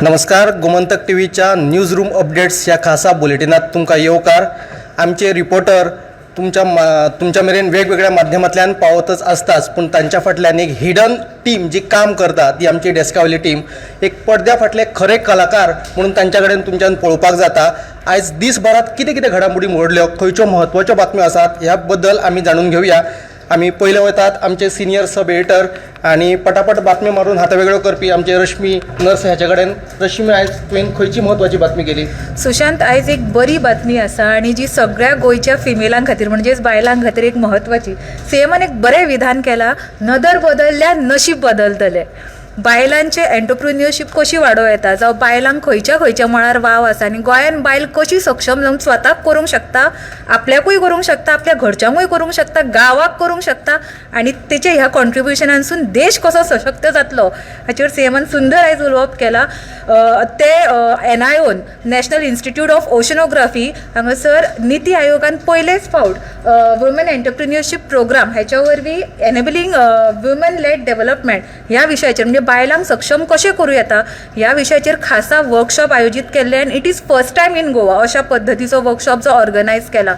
नमस्कार, गोमंतक टीव्हीच्या news room updates ह्या खासा बुलेटिनात तुमकां येवकार. आमचे रिपोर्टर तुमच्या मेरेन वेगवेगळ्या माध्यमांतल्यान पावतच आसताच, पूण तांच्या फाटल्यान एक हिडन टीम जी काम करता ती आमची डेस्कावयली टीम. एक पडद्या फाटले खरे कलाकार म्हणून तांच्या कडेन तुमच्यान पळोवपाक जाता. आयज दीसभरात कितें कितें घडामोडी घडल्यो, खंयच्यो म्हत्वाच्यो बातम्यो आसात, ह्या बद्दल आमी जाणून घेवया. आमी पयले वतात आमचे सिनियर सब एडिटर आनी पटापट बातम्यो मारून हाता वेगळ्यो करपी आमचे रश्मी नर्स ह्याचे कडेन. रश्मी, आयज तुवें खंयची म्हत्वाची बातमी केली? सुशांत, आयज एक बरी बातमी आसा आनी जी सगळ्या गोंयच्या फिमेलां खातीर, म्हणजेच बायलां खातीर एक म्हत्वाची. सीएमान एक बरें विधान केलां, नदर बदलल्यार नशीब बदलतलें. बायलांचें एंटरप्रुन्युअरशीप कशी वाडोवं येता, जावं बायलांक खंयच्या खंयच्या मळार वाव आसा आनी गोंयान बायल कशी सक्षम जावन स्वताक करूंक शकता, आपल्याकूय करूंक शकता, आपल्या घरच्यांकूय करूंक शकता, गांवाक करूंक शकता आनी तेचे ह्या कॉन्ट्रिब्युशनानसून देश कसो सशक्त जातलो, हाचेर सीएमान सुंदर आयज उलोवप केलां. ते एनआयओन, नॅशनल इन्स्टिट्यूट ऑफ ओशनोग्राफी हांगासर निती आयोगान पयलेच फावट वुमेन एंटरप्रिन्युअरशीप प्रोग्राम ह्याच्या वरवीं एनेबलिंग वुमेन लेड डेव्हलपमेंट ह्या विशयाचेर, म्हणजे बायलांक सक्षम कशें करूं येता ह्या विशयाचेर खासा वर्कशॉप आयोजीत केल्ले आनी it is first time in Goa अशा पद्दतीचो वर्कशॉप जो ऑर्गनायज केला.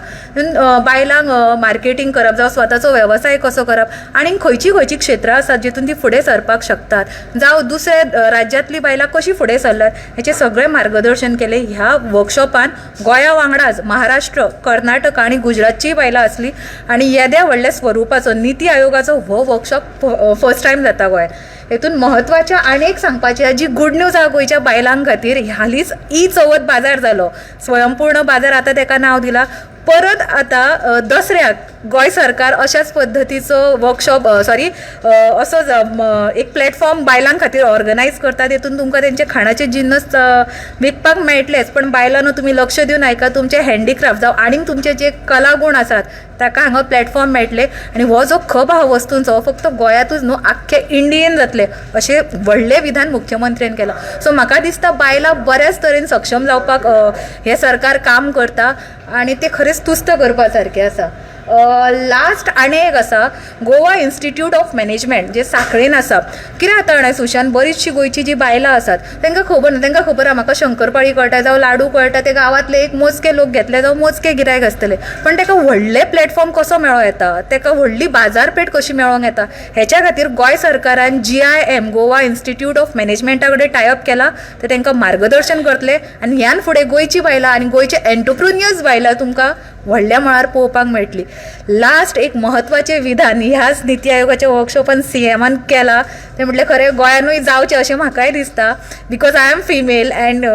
बायलांक मार्केटींग करप जावं स्वताचो वेवसाय कसो करप आनी खंयचीं खंयचीं क्षेत्रां आसात जितून ती फुडें सरपाक शकतात, जावं दुसऱ्या राज्यांतलीं बायलां कशीं फुडें सरल्यात, हेचें सगळें मार्गदर्शन केलें. ह्या वर्कशॉपान गोंया वांगडाच महाराष्ट्र, कर्नाटक आनी गुजरातचीय बायलां आसलीं आनी येद्या व्हडल्या स्वरुपाचो निती आयोगाचो हो वर्कशॉप फर्स्ट टायम जाता गोंयांत. हेतून म्हत्वाचें आनी एक सांगपाचें, जी गूड न्यूज आहा गोंयच्या बायलां खातीर, हालींच ई चवथ बाजार जालो, स्वयंपूर्ण बाजार आतां तेका नांव दिलां. परत आतां दसऱ्याक गोंय सरकार अशाच पद्दतीचो वर्कशॉप, सॉरी, असो एक प्लॅटफॉर्म बायलां खातीर ऑर्गनायज करता. तेतून तुमकां तेंचे खाणाचे जिन्नस विकपाक मेळटलेच, पण बायलांनो, तुमी लक्ष दिवन आयका, तुमचे हँडीक्राफ्ट जावं आनीक तुमचे जे कलागूण आसात ताका हांगा प्लॅटफॉर्म मेळटले आनी हो जो खप आहा वस्तूंचो, हो फक्त गोंयांतूच न्हू, आख्खे इंडियेन जातले अशें व्हडलें विधान मुख्यमंत्र्यान केलां. सो म्हाका दिसता बायलां बऱ्याच तरेन सक्षम जावपाक हें सरकार काम करता आनी तें खरेंच तुस्त करपा सारकें आसा. लास्ट आनी एक आसा, गोवा इन्स्टिट्यूट ऑफ मॅनेजमेंट जे सांखळेन आसा. कितें जाता जाणा सुशांत, बरीचशीं गोंयचीं जीं बायलां आसात तांकां खबर ना. तांकां खबर आहा, म्हाका शंकरपाळी कळटा जावं लाडू कळटा, ते गांवांतले एक मोजके लोक घेतले जावं मोजके गिरायक आसतले, पण ताका व्हडलें प्लॅटफॉर्म कसो मेळों येता, ताका व्हडली बाजारपेठ कशी मेळोंक येता, हेच्या खातीर गोंय सरकारान जीआयएम, गोवा इन्स्टिट्यूट ऑफ मॅनेजमेंटा कडेन टायअप केला. ते तांकां मार्गदर्शन करतले आनी ह्यान फुडें गोंयची बायलां आनी गोंयचे एंटरप्रुन्युअर्स बायलां तुमकां व्हडल्या मळार पळोवपाक मेळटली. लास्ट एक म्हत्वाचें विधान ह्याच निती आयोगाच्या वर्कशॉपान सीएमान केलां, तें म्हटल्यार खरें गोंयानूय जावचें अशें म्हाकाय दिसता, because I am female and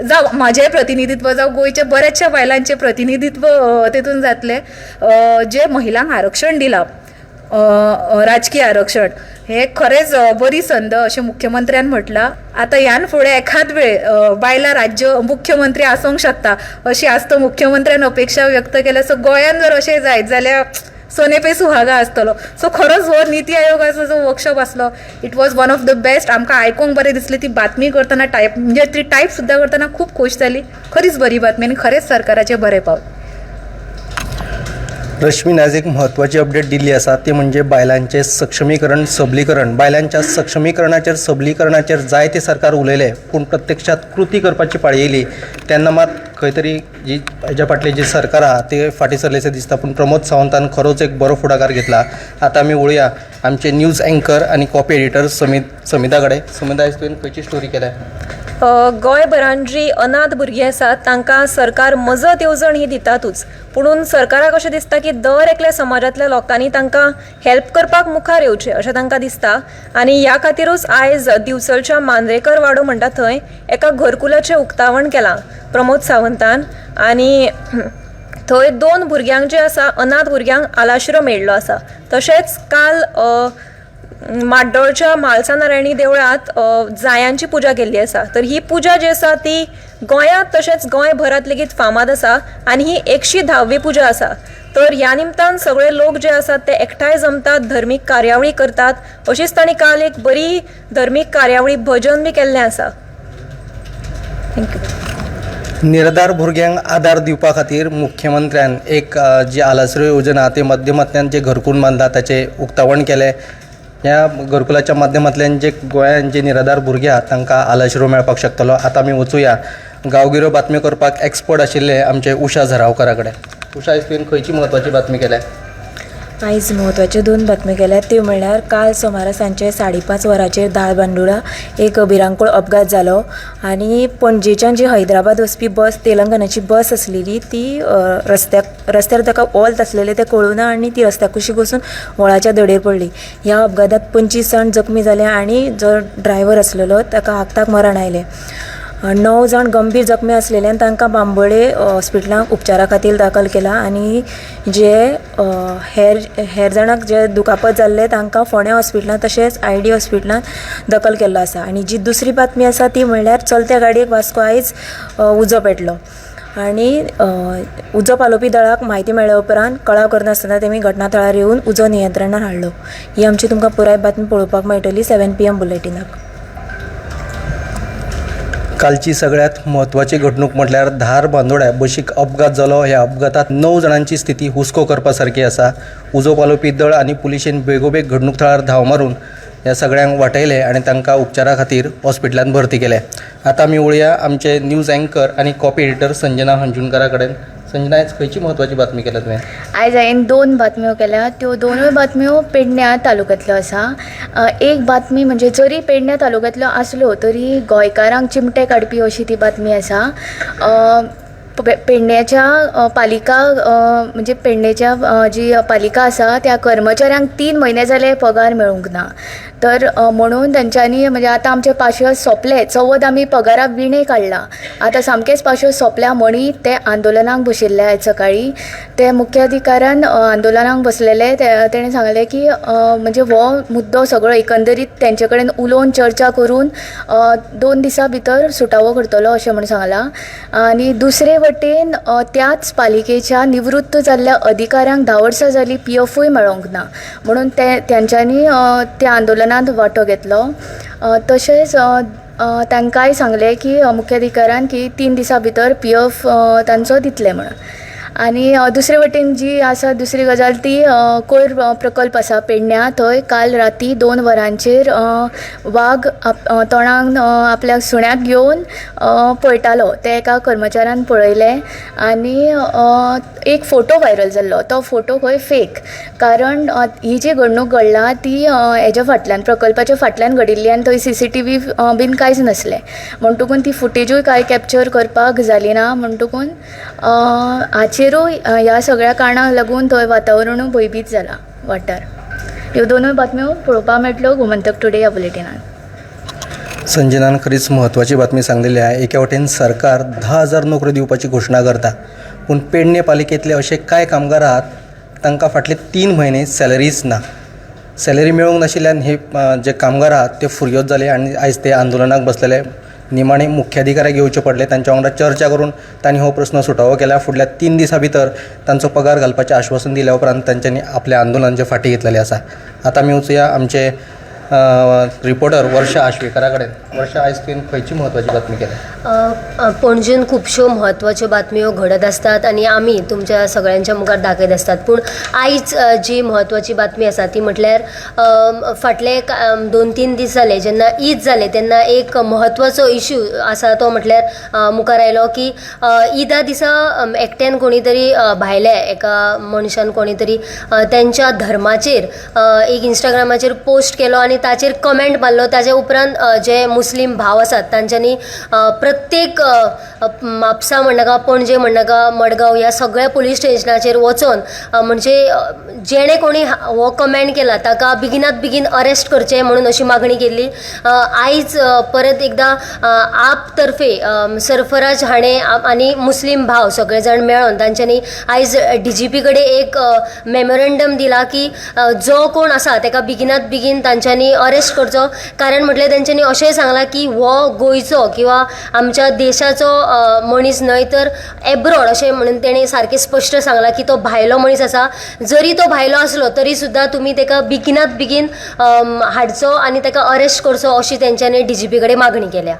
जावं म्हाजें प्रतिनिधित्व, जावं गोंयच्या बऱ्याचशा बायलांचें प्रतिनिधित्व तेतून जातलें. जें महिलांक आरक्षण दिलां, राजकीय आरक्षण, हें खरेंच बरी संद अशें मुख्यमंत्र्यान म्हटलां. आतां ह्यान फुडें एखाद वेळ बायलां राज्य मुख्यमंत्री आसूंक शकता अशी आस्त मुख्यमंत्र्यान अपेक्षा व्यक्त केल्या. सो गोंयान जर अशें जायत जाल्यार सोने पे सुहागा आसतलो. सो खरोच हो निती आयोगाचो जो वर्कशॉप आसलो, it was one of the best. आमकां आयकूंक बरें दिसलें. ती बातमी करतना टायप, म्हणजे ती टायप सुद्दां करतना खूब खोश जाली. खरीच बरी बातमी आनी खरेंच सरकाराचें बरें पावल. रश्मीन आयज एक म्हत्वाची अपडेट दिल्ली आसा, ती म्हणजे बायलांचें सक्षमीकरण, सबलीकरण. बायलांच्या सक्षमीकरणाचेर, सबलीकरणाचेर जायते सरकार उलयले, पूण प्रत्यक्षात कृती करपाची पाळी येयली तेन्ना मात खंय तरी जी हेज्या फाटली जी सरकार आहा ते फाटीं सरलेशें दिसता. पूण प्रमोद सावंतान खरोच एक बरो फुडाकार घेतला. आतां आमी वळुया आमचे न्यूज एंकर आनी कॉपी एडिटर समीत, समिता कडेन. समिता, आयज तुवें खंयची स्टोरी केल्या? गोंयभरान जी अनाथ भुरगीं आसात तांकां सरकार मजत येवजण ही दितातूच, पुणून सरकाराक अशें दिसता की दर एकल्या समाजांतल्या लोकांनी तांकां हेल्प करपाक मुखार येवचें अशें तांकां दिसता आनी ह्या खातीरूच आयज दिवचलच्या मांद्रेकर वाडो म्हणटा थंय एका घरकुलाचें उक्तावण केलां प्रमोद सावंतान आनी थंय दोन भुरग्यांक जे आसा, अनाथ भुरग्यांक आलाशिरो मेळिल्लो आसा. तशेंच काल म्हाड्डोळच्या म्हालसा नारायणी देवळांत जायांची पुजा केल्ली आसा. तर ही पुजा जी आसा ती गोंयांत तशेंच गोंयभरांत लेगीत फामाद आसा आनी ही 110वी पुजा आसा. तर ह्या निमतान सगळे लोक जे आसात ते एकठांय जमतात, धर्मीक कार्यावळी करतात. अशीच तांणी काल एक बरी धर्मीक कार्यावळी, भजन बी केल्लें आसा. Thank you. निराधार भुरग्यांक आदार दिवपा खातीर मुख्यमंत्र्यान एक जी आलासरो योजना ते माध्यमांतल्यान जे घरकूल बांदला ताचें उक्तावण केलें. ह्या घरकुलाच्या माध्यमांतल्यान जे गोंयांत जे निराधार भुरगे आहात तांकां आलाशिरो मेळपाक शकतलो. आतां आमी वचुया गांवगिऱ्यो बातम्यो करपाक एक्सपर्ट आशिल्ले आमचे उषा झरावकारा कडेन. उषा, आयज तुवें खंयची म्हत्वाची बातमी केल्या? आयज म्हत्वाच्यो दोन बातम्यो केल्यात त्यो म्हणल्यार काल सोमारा सांजचे 5:30 वरांचेर धारबांदोडा एक भिरांकूळ अपघात जालो आनी पणजेच्यान जी हैदराबाद वचपी बस तेलंगनाची बस आसलेली ती रस्त्यार ताका ओल्त आसलेलें तें कळूं ना आनी ती रस्त्या कुशीक वचून व्हळाच्या धडेर पडली. ह्या अपघातांत 25 जाण जखमी जाले आनी जो ड्रायव्हर आसलेलो ताका आक्ताक मरण आयलें. 9 जाण गंभीर जखमी आसलेले आनी तांकां बांबोळे हॉस्पिटलांत उपचारा खातीर दाखल केला आनी जे हेर जाणांक जे दुखापत जाल्ले तांकां फोंड्या हॉस्पिटलांत तशेंच आयडी हॉस्पिटलांत दखल केल्लो आसा. आनी जी दुसरी बातमी आसा ती म्हणल्यार चलत्या गाडयेक वास्को आयज उजो पेटलो आनी उजो पालोवपी दळाक म्हायती मेळ्ळ्या उपरांत कळाव करनासतना तेमी घटना थळार येवन उजो नियंत्रणात हाडलो. ही आमची तुमकां पुराय बातमी पळोवपाक मेळटली 7 PM बुलेटिनाक. कालची सगळ्यात म्हत्वाची घडणूक म्हटल्यार धारबांदोड्या बशीक अपघात जालो. ह्या अपघातांत 9 जाणांची स्थिती हुस्को करपा सारकी आसा. उजो पालोवपी दळ आनी पुलिशेन बेगोबेग घडणूक थळार धांव मारून ह्या सगळ्यांक वाटयले आनी तांकां उपचारा खातीर हॉस्पिटलांत भरती केले. आतां आमी वळुया आमचे न्यूज एंकर आनी कॉपी एडिटर संजना हंजुणकरा कडेन. संजना, आयज खंयची म्हत्वाची बातमी केल्या तुवें? आयज हांवें 2 बातम्यो केल्या, त्यो दोनूय बातम्यो पेडण्या तालुक्यांतल्यो आसा. एक बातमी म्हणजे जरी पेडण्या तालुक्यांतल्यो आसल्यो तरी गोंयकारांक चिमटे काडपी अशी ती बातमी आसा. पेडण्याच्या पालिका म्हणजे पेडणेच्या जी पालिका आसा त्या कर्मचाऱ्यांक 3 म्हयने जाले पगार मेळूंक ना. तर म्हणून तेंच्यांनी म्हणजे आतां आमचे पाशयेंस सोंपले, चवथ आमी पगारा विणे काडला, आतां सामकेंच पाशयेंस सोंपल्या म्हणी ते आंदोलनाक बशिल्ले. आयज सकाळीं ते मुख्याधिकाऱ्यान आंदोलनाक बसलेले. तेणें सांगलें की म्हणजे हो मुद्दो सगळो एकंदरीत तेंचे कडेन उलोवन चर्चा करून 2 दिसां भितर सुटावो करतलो अशें म्हूण सांगलां. आनी दुसरे वटेन त्याच पालिकेच्या निवृत्त जाल्ल्या अधिकाऱ्यांक 10 वर्सां जालीं पीएफूय मेळोंक ना म्हणून ते तेंच्यांनी त्या आंदोलनांत वांटो घेतलो. तशेंच तांकांय सांगलें की मुख्याधिकाऱ्यान की 3 दिसां भितर पीएफ तांचो दितले म्हणून. आनी दुसरे वटेन जी आसा दुसरी गजाल ती कोयर प्रकल्प आसा पेडण्या, थंय काल राती 2 वरांचेर वाग तोंडान आपल्या सुण्याक घेवन पळटालो, ते एका कर्मचाऱ्यान पळयलें आनी एक फोटो व्हायरल जाल्लो, तो फोटो खंय फेक, कारण ही जी घडणूक घडला ती हेज्या फाटल्यान प्रकल्पाच्या फाटल्यान घडिल्ली आनी थंय CCTV बीन कांयच नासलें म्हणटकून ती फुटेजूय कांय कॅप्चर करपाक जाली ना. म्हणटकून हाचेरूय ह्या सगळ्या कारणांक लागून थंय वातावरणूय भंयभीत जाला वाठार. ह्यो दोनूय बातम्यो पळोवपाक मेळटल्यो गोमंतक टुडे ह्या बुलेटिनान. संजनान खरीच म्हत्वाची बातमी सांगलेली आहे. एके वटेन सरकार 10,000 नोकऱ्यो दिवपाची घोशणा करता, पूण पेडणे पालिकेंतले अशे कांय कामगार आहात तांकां फाटले 3 म्हयने सॅलरीच ना. सॅलरी मेळूंक नाशिल्ल्यान हे जे कामगार आहात ते फुरयोज जाले आनी आयज ते आंदोलनाक बसलेले. निमाणे मुख्याधिकाऱ्याक येवचे पडले, तांच्या वांगडा चर्चा करून तांणी हो प्रस्न सुटावो केला. फुडल्या 3 दिसां भितर तांचो पगार घालपाचें आश्वासन दिल्या उपरांत तांच्यांनी आपलें आंदोलन जे फाटीं घेतलेलें आसा. आतां आमी वचुया आमचे रिपोर्टर वर्षा आश्वेकरा कडेन. वर्षा, आयज तुवें खंयची म्हत्वाची बातमी केल्या? पणजेन खुबश्यो म्हत्वाच्यो बातम्यो घडत आसतात आनी आमी तुमच्या सगळ्यांच्या मुखार दाखयत आसतात. पूण आयज जी म्हत्वाची बातमी आसा ती म्हटल्यार फाटले 2-3 दीस जाले जेन्ना ईद जालें तेन्ना एक म्हत्वाचो इश्यू आसा तो म्हटल्यार मुखार आयलो की ईदा दिसा एकट्यान कोणी तरी भायल्या एका मनशान कोणी तरी तेंच्या धर्माचेर एक इंस्टाग्रामाचेर पोस्ट केलो आनी ताचेर कमेंट मारलो. ताजे उपरांत जे मुस्लीम भाव आसात तांच्यांनी प्रत्येक म्हापसा म्हणनाका, पणजे म्हणनाका, मडगांव ह्या सगळ्या पुलीस स्टेशनाचेर वचोन म्हणजे जेणे कोणी हो कमेंट केला ताका बेगिनात बेगीन अरेस्ट करचें म्हणून अशी मागणी केल्ली. आयज परत एकदां आप तर्फे सरफराज हाणें आनी मुस्लीम भाव सगळे जाण मेळोन तांच्यांनी आयज DGP कडेन एक मेमोरेंडम दिला की जो कोण आसा ताका बेगिनात बेगीन तांच्यांनी अरेस्ट करचो. कारण म्हटल्यार तेंच्यांनी अशेंय सांगलां की हो गोंयचो किंवा आमच्या देशाचो मनीस न्हय तर एब्रॉड अशें म्हणून तेणें सारकें स्पश्ट सांगलां की तो भायलो मनीस आसा. जरी तो भायलो आसलो तरी सुद्दां तुमी ताका बेगिनात बेगीन हाडचो आनी ताका अरेस्ट करचो अशी तेंच्यांनी DGP कडेन मागणी केल्या.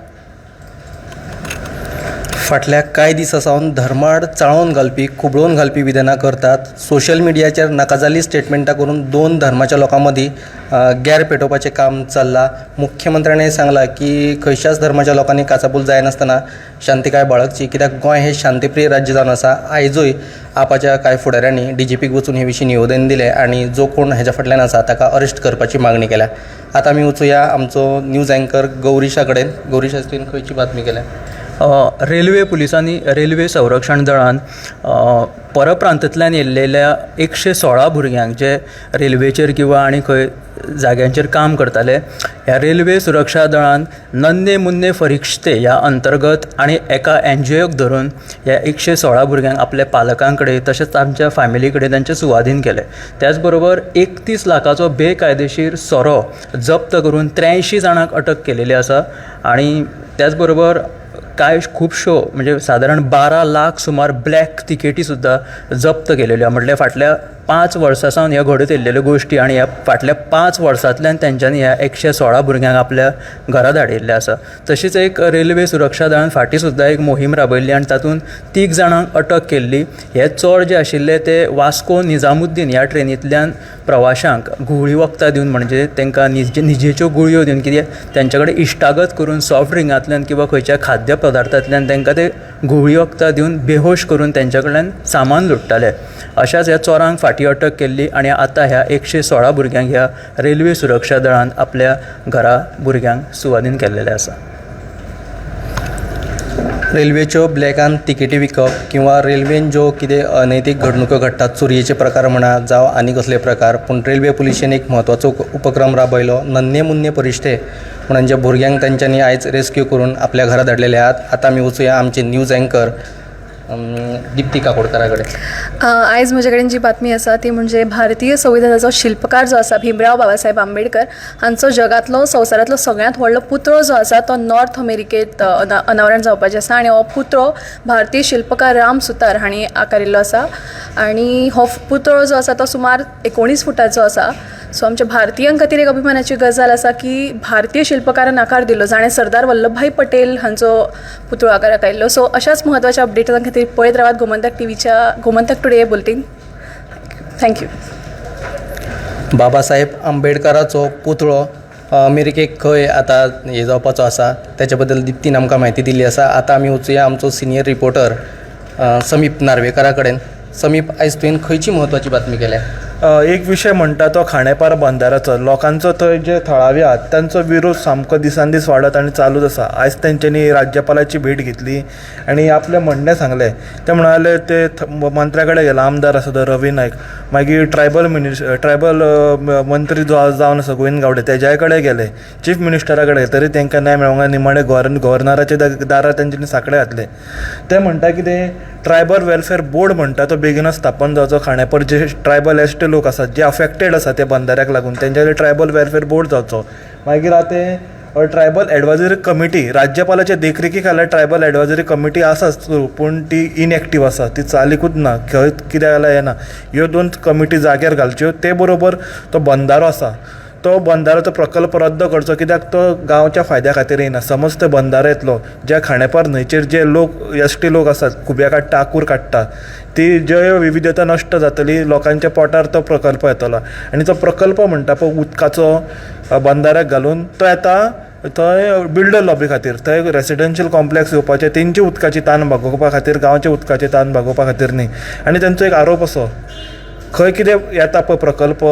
फाटल्या कांय दिसां सावन धर्माआड चाळोवन घालपी, खुबळोवन घालपी विधानां करतात. सोशल मिडियाचेर नाका जाल्लीं स्टेटमेंटां करून दोन धर्माच्या लोकां मदीं गैर पेटोवपाचें काम चल्लां. मुख्यमंत्र्यानय सांगलां की खंयच्याच धर्माच्या लोकांनी काचाबूल जायनासतना शांतीकाय बाळगची, कित्याक गोंय हें शांतीप्रिय राज्य जावन आसा. आयजूय आपाच्या कांय फुडाऱ्यांनी डीजीपीक वचून हे विशीं निवेदन दिलें आनी जो कोण हेज्या फाटल्यान आसा ताका अरेस्ट करपाची मागणी केल्या. आतां आमी वचुया आमचो न्यूज एँकर गौरीशा कडेन. गौरीश, आयज तुवें खंयची बातमी केल्या? रेल्वे पुलिसांनी, रेल्वे संरक्षण दळान परप्रांतांतल्यान येयल्लेल्या 116 भुरग्यांक जे रेल्वेचेर किंवा आनी खंय जाग्यांचेर काम करताले, ह्या रेल्वे सुरक्षा दळान नन्हे मुन्ने फरिश्ते ह्या अंतर्गत आनी एका एनजीओक धरून ह्या 116 भुरग्यांक आपल्या पालकां कडेन तशेंच तांच्या फॅमिली कडेन तांचे सुवादीन केले. त्याच बरोबर 31 लाखाचो बेकायदेशीर सोरो जप्त करून 83 जाणांक अटक केलेली आसा. आनी त्याच बरोबर कांय खुबश्यो, म्हणजे सादारण 12 लाख सुमार ब्लॅक तिकेटी सुद्दां जप्त केलेल्यो. म्हटल्यार फाटल्या 5 वर्सां सावन ह्यो घडत येयल्लेल्यो गोश्टी आनी ह्या फाटल्या 5 वर्सांतल्यान तेंच्यांनी ह्या 116 भुरग्यांक आपल्या घरा धाडिल्लें आसा. तशीच एक रेल्वे सुरक्षा दळान फाटीं सुद्दां एक मोहीम राबयल्ली आनी तातूंत 3 जाणांक अटक केल्ली. हे चोर जे आशिल्ले ते वास्को निजामुद्दीन ह्या ट्रेनींतल्यान प्रवाशांक घुंवळी वखदां दिवन, म्हणजे तांकां निजेच्यो गुळयो दिवन, कितें तेंच्या कडेन इश्टागत करून सॉफ्ट ड्रिंकांतल्यान किंवा खंयच्या खाद्य पदार्थांतल्यान तांकां ते घुंवळी वखदां दिवन बेहोश करून तेंच्या कडल्यान सामान लुट्टाले. अशाच ह्या चोरांक फाटीं अटक केल्ली आनी आतां ह्या 116 भुरग्यांक ह्या रेल्वे सुरक्षा दळान आपल्या घरा भुरग्यांक सुवादीन केल्लेलें आसा. रेल्वेच्यो ब्लॅकान तिकेटी विकप किंवा रेल्वेन ज्यो कितें अनैतीक घडणुको घडटात, चोरयेचे प्रकार म्हणा जावं आनी कसले प्रकार, पूण रेल्वे पुलिशेन एक म्हत्वाचो उपक्रम राबयलो, नन्हे मुन्ने फरिश्ते म्हणून ज्या भुरग्यांक तेंच्यांनी आयज रेस्क्यू करून आपल्या घरा धाडलेले आहात. आतां आमी वचुया आमचे न्यूज एँकर दिप्ती काकोडकारा कडेन. आयज म्हजे कडेन जी बातमी आसा ती म्हणजे भारतीय संविधानाचो शिल्पकार जो आसा भीमराव बाबासाहेब आंबेडकर हांचो जगांतलो, संवसारांतलो सगळ्यांत व्हडलो पुतळो जो आसा तो नॉर्थ अमेरिकेंत अनावरण जावपाचें आसा. आनी हो पुतळो भारतीय शिल्पकार राम सुतार हांणी आकारिल्लो आसा. आनी हो पुतळो जो आसा तो सुमार 19 फुटाचो आसा. सो आमच्या भारतीयां खातीर एक अभिमानाची गजाल आसा की भारतीय शिल्पकारान आकार दिलो, जाणें सरदार वल्लभभाई पटेल हांचो पुतळो आकाराक आयिल्लो. सो अशाच म्हत्वाच्या अपडेटां खातीर पळयत रावात गोमंतक टिवीच्या Gomantak today bulletin. Thank you. Babasaheb आंबेडकराचो पुतळो अमेरिकेक खंय आतां हें जावपाचो आसा तेच्या बद्दल दिप्तीन आमकां म्हायती दिल्ली आसा. आतां आमी वचुया आमचो सिनियर रिपोर्टर समीप नार्वेकारा कडेन. समीप, आयज तुवें खंयची म्हत्वाची बातमी केल्या? एक विशय म्हणटा तो खांडेपार बंदाराचो. लोकांचो थंय जे थळावे आहात तांचो विरोध सामको दिसान दीस वाडत आनी चालूच आसा. आयज तेंच्यांनी राज्यपालाची भेट घेतली आनी आपलें म्हणणें सांगलें. ते म्हणाले ते मंत्र्या कडेन गेला, आमदार आसा तो रवी नायक, मागीर ट्रायबल मंत्री जो जावन आसा गोविंद गावडे तेज्याय कडेन गेले, चीफ मिनिस्टरा कडेन, तरी तांकां न्याय मेळोंक ना. निमाणे गव्हर्नराच्या दारार तेंच्यांनी साकडे घातले. ते म्हणटा कितें, ट्रायबल वेलफेअर बोर्ड म्हणटा तो बेगीनच स्थापन जावचो. खांडेपार जे ट्रायबल एस टी लोक आसात, जे अफेक्टेड आसा ते बंदाऱ्याक लागून, तेंच्यानी ट्रायबल वेलफेअर बोर्ड जावचो. मागीर आतां ट्रायबल एडवायजरी कमिटी, राज्यपालाच्या देखरेखी खाला ट्रायबल एडवायजरी कमिटी आसा सुरू, पूण ती इनएक्टीव आसा, ती चालीकूच ना, खंय कित्याक जाल्यार येना. ह्यो 2 कमिटी जाग्यार घालच्यो. ते बरोबर तो बंदारो आसा तो बंदाराचो प्रकल्प रद्द करचो, कित्याक तो गांवच्या फायद्या खातीर येना. समज तो बंदारो येतलो, ज्या खांडेपार न्हंयचेर जे लोक एस टी लोक आसात, खुब्या काडटा, आंकूर काडटा, ती जैव विविधता नश्ट जातली, लोकांच्या पोटार तो प्रकल्प येतलो. आनी तो प्रकल्प म्हणटा पळय उदकाचो बंदाऱ्याक घालून, तो येता थंय बिल्डर लॉबी खातीर, थंय रेसिडेन्शियल कॉम्प्लेक्स येवपाचें, तेंची उदकाची तान भागोवपा खातीर, गांवच्या उदकाची तान भागोवपा खातीर न्ही. आनी तेंचो एक आरोप असो, खंय कितें येता पळय प्रकल्प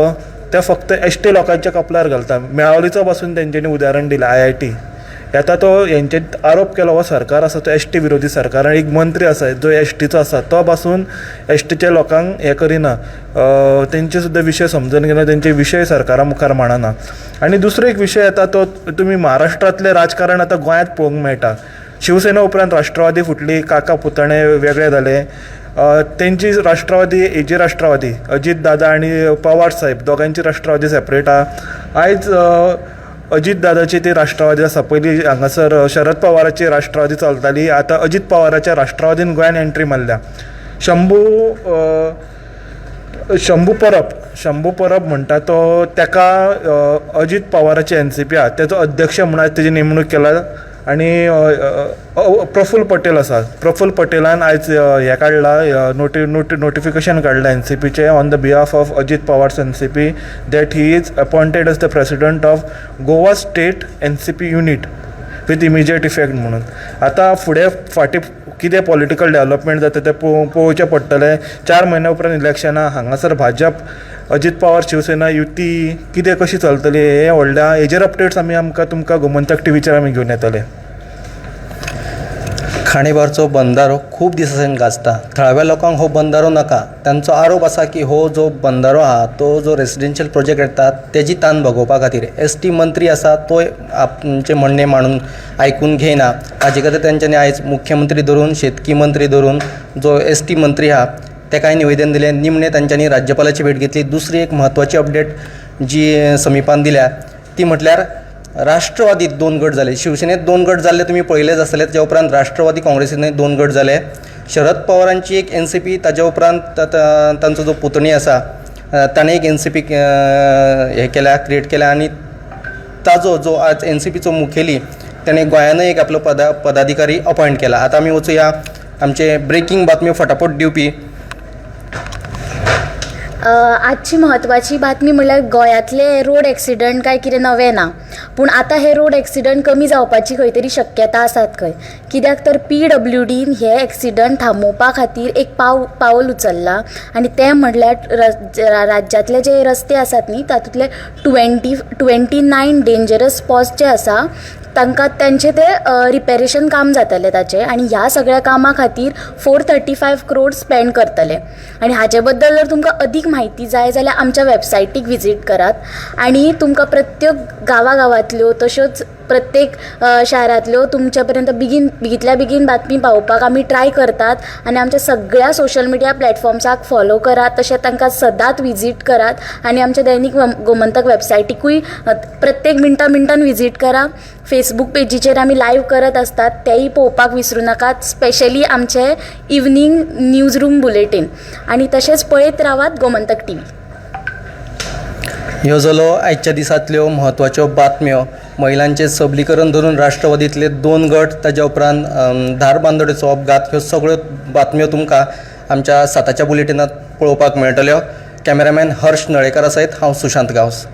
ते फक्त एस टी लोकांच्या कपलार घालता. मेळावलीचो पासून तेंच्यांनी उदाहरण दिलें, IIT येता तो हेंचेर आरोप केलो, हो सरकार आसा तो एस टी विरोधी सरकार. आनी एक मंत्री आसा जो एस टीचो आसा, तो पासून एस टीच्या लोकांक हें करिना, तेंचे सुद्दां विशय समजून घेना, तेंचे विशय सरकारा मुखार मांडना. आनी दुसरो एक विशय येता तो तुमी महाराष्ट्रांतलें राजकारण आतां गोंयांत पळोवंक मेळटा. शिवसेना उपरांत राष्ट्रवादी फुटली, काका पुतणे वेगळे जाले, तेंची राष्ट्रवादी, हेजी राष्ट्रवादी, अजीत दादा आनी पवार साहेब दोगांयची राष्ट्रवादी सेपरेट आहा. आयज अजीत दादाची ती राष्ट्रवादी आसा, पयलीं हांगासर शरद पवाराची राष्ट्रवादी चलताली, आतां अजीत पवाराच्या राष्ट्रवादीन गोंयान एंट्री मारल्या. शंभू परब म्हणटा तो, तेका अजीत पवाराची एनसीपी आहा तेजो अध्यक्ष म्हूण आयज तेजी नेमणूक केला. आनी प्रफुल्ल पटेल आसा. प्रफुल्ल पटेलान आयज हें काडलां, नोटिफिकेशन काडलां एनसीपीचें on the behalf of Ajit Pawar's NCP that he is appointed as the president of Goa State NCP unit with immediate effect म्हणून. आतां फुडें फाटीं कितें पॉलिटिकल डेवलपमेंट जाता तें पळोवचें पडटलें. 4 म्हयन्या उपरांत इलेक्शनां. हांगासर भाजप अजीत पवार शिवसेना युती कितें कशी चलतली हें व्हडल्या हेजेर अपडेट्स आमी आमकां तुमकां गोमंतक टिवीचेर आमी घेवन येतले. खांडेपारचो बंदारो खूब दिसां सावन गाजता. थळाव्या लोकांक हो बंदारो नाका. तांचो आरोप आसा की हो जो बंदारो आहा तो जो रेजिडेन्शियल प्रोजेक्ट येता तेजी तान भागोवपा खातीर. एसटी मंत्री आसा तोय आमचें म्हणणें मांडून आयकून घेयना. हाजे खातीर तेंच्यांनी आयज मुख्यमंत्री धरून, शेतकी मंत्री धरून, जो एसटी मंत्री आहा तेकाय निवेदन दिलें. निमणें तांच्यांनी राज्यपालाची भेट घेतली. दुसरी एक म्हत्वाची अपडेट जी समीपान दिल्या ती म्हटल्यार राष्ट्रवादीत दोन गट जाले. शिवसेनेत दोन गट जाल्ले तुमी पळयलेच आसतले. तेच्या उपरांत राष्ट्रवादी काँग्रेसीनूय दोन गट जाले. शरद पवारांची एक एनसीपी, ताज्या उपरांत तांचो जो पुतणी आसा ताणें एक एनसीपी हें केल्या, क्रिएट केल्या आनी ताजो जो आज एनसीपीचो मुखेली ताणें गोंयानूय एक आपलो पदाधिकारी अपॉयंट केला. आतां आमी वचुया आमचे ब्रेकींग बातम्यो फटाफट दिवपी आजची म्हत्वाची बातमी म्हणल्यार गोंयांतले रोड एक्सिडंट काय कितें नवें ना, पूण आतां हे रोड एक्सिडंट कमी जावपाची खंय तरी शक्यता आसात खंय. कित्याक तर पीडब्ल्यूडीन हे एक्सिडंट थांबोवपा खातीर एक पावल उचल्लां आनी तें म्हणल्यार राज्यांतले जे रस्ते आसात न्ही, तातूंतले 29 dangerous spots जे आसा तांकां तांचें तें रिपेरेशन काम जातलें ताचें आनी ह्या सगळ्या कामा खातीर 435 crore spend करतले. आनी हाचे बद्दल जर तुमकां अदीक म्हायती जाय जाल्यार आमच्या वेबसायटीक विजीट करात आनी तुमकां प्रत्येक गांवा गांवांतल्यो तश्योच प्रत्येक शारांतल्यो तुमच्या पर्यंत बेगीन बेगींतल्या बेगीन बातमी पावोवपाक आमी ट्राय करतात. आनी आमच्या सगळ्या सोशल मिडिया प्लॅटफॉर्म्साक फॉलो करात, तशें तांकां सदांच विजीट करात आनी आमच्या दैनीक गोमंतक वेबसायटीकूय प्रत्येक मिनटा मिनटान विजीट करा. फेसबूक पेजीचेर आमी लायव करत आसतात, तेंय पळोवपाक विसरूं नाकात, स्पेशली आमचें इवनींग न्यूज रूम बुलेटीन. आनी तशेंच पळयत रावात गोमंतक टिवी. ह्यो जालो आयच्या दिसांतल्यो म्हत्वाच्यो बातम्यो. महिलांचें सबलीकरण धरून राष्ट्रवादींतले दोन गट, ताज्या उपरांत धारबांदोडेचो अपघात, ह्यो सगळ्यो बातम्यो तुमकां आमच्या 7च्या बुलेटिनांत पळोवपाक मेळटल्यो. कॅमेरामॅन हर्ष नळेकरा सयत हांव सुशांत गांवस.